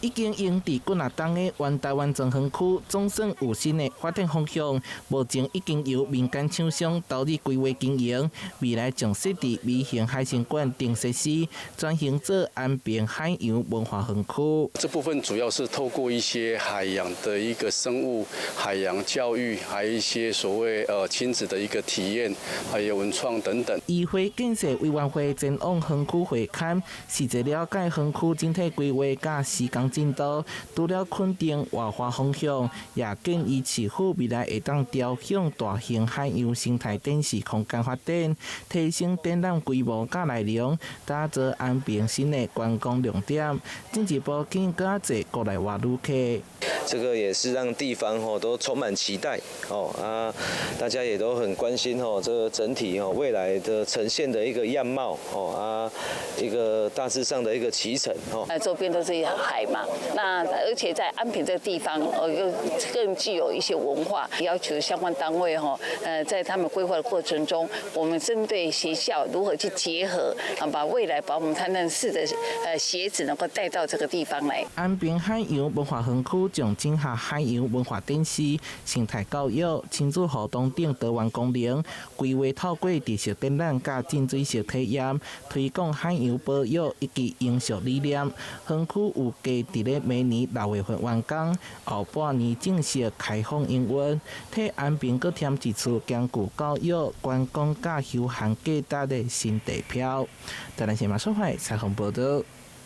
已經營佇幾若冬的環台灣莊園區，總算有新的發展方向。目前已經由民間廠商投入規劃經營，未來將設置微型海生館等設施，轉型做安平海洋文化園區。這部分主要是透過一些海洋的一個生物、海洋教育，還有一些所謂親子的一個體驗，還有文創等等。議會建設委員會前往園區會勘，實際了解園區整體規劃佮施工進度，除了肯定活化方向，也建議市府未來會當朝向大型海洋生態展示空間發展，提升展覽規模佮內容，打造安平新的觀光亮點。進一步吸引閣較濟國內外旅客。這個也是讓地方吼都充滿期待哦啊，大家也都很關心吼這個整體哦未來的呈現的一個樣貌哦啊，一個大致上的一個期程哦。周邊都是海嘛，那而且在安平這個地方，又更具有一些文化，要求相關單位哈，在他們規劃的過程中，我們針對學校如何去結合，啊，把未來把我們台南市的學子能夠帶到這個地方來。安平海洋文化園區將整合海洋文化展示、生態教育、親子活動等多元功能，規劃透過特色展覽佮浸水式體驗，推廣海洋保育以及永續理念。園區預計佇咧明年6月份完工，後半年正式開放營運，替安平閣添一處兼具教育、觀光佮休閒價值的新地標。台南新聞馬淑懷採訪報道。